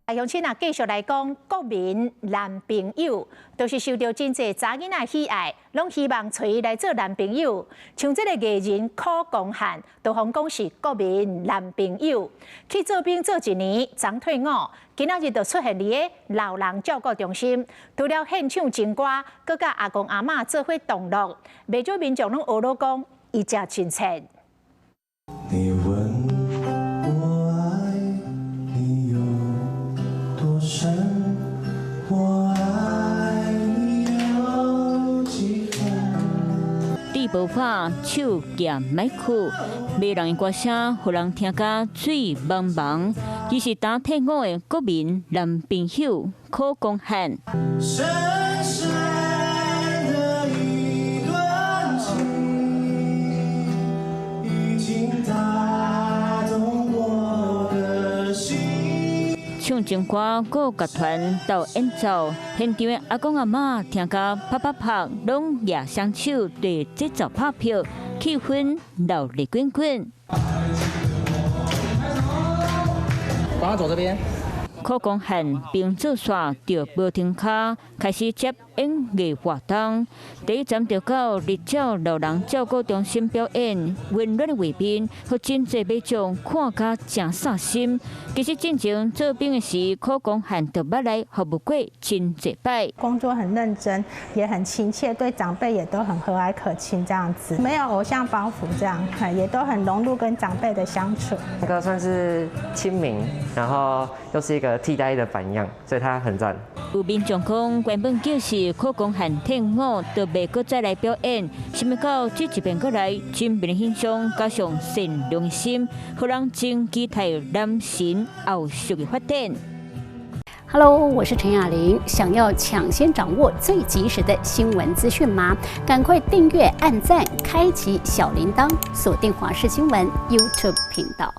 鄉親啊，繼續來講國民男朋友，都是受著真濟查囡仔喜愛，攏希望揣伊來做男朋友。像這個藝人許光漢，就予人講是國民男朋友。去做兵做一年，昨退伍，今仔日就出現佇个老人照顧中心，除了獻唱情歌，閣佮阿公阿嬤做伙同樂，袂少民眾攏學囉講，伊誠親切。你問我愛你有多深，我愛你有幾分？智無拍，手舉麥克，迷人的歌聲，予人聽甲醉茫茫。伊是剛退伍的國民男朋友許光漢。深深的一段情，已經打動我的心。唱情歌，閣樂團鬥演奏，現場的阿公阿嬤聽甲拍拍拍，攏舉雙手對節奏拍票，氣氛熱熱滾滾。幫我走這邊。許光漢兵做煞就無停跤，開始接演藝活動。第一站就到日照老人照顧中心表演，溫暖的畫面，予真濟民眾看甲誠捎心。其實進前做兵的時，許光漢就捌來服務過真濟擺。工作很認真，也很親切，對長輩也都很和藹可親，這樣子，沒有偶像包袱，這樣，也都很融入跟長輩的相處。那個算是親民，然後又是一個替代役的榜樣，所以他很讚。有民眾講，原本就是許光漢退伍，就袂閣再來表演，想欲到這一遍過來，親民的形象加上善良的心，予人真期待男神後續的發展。 Hello，我是陳雅玲。想要搶先掌握最及時的新聞資訊嗎？趕快訂閱、按讚、開啟小鈴鐺，鎖定華視新聞 YouTube 頻道。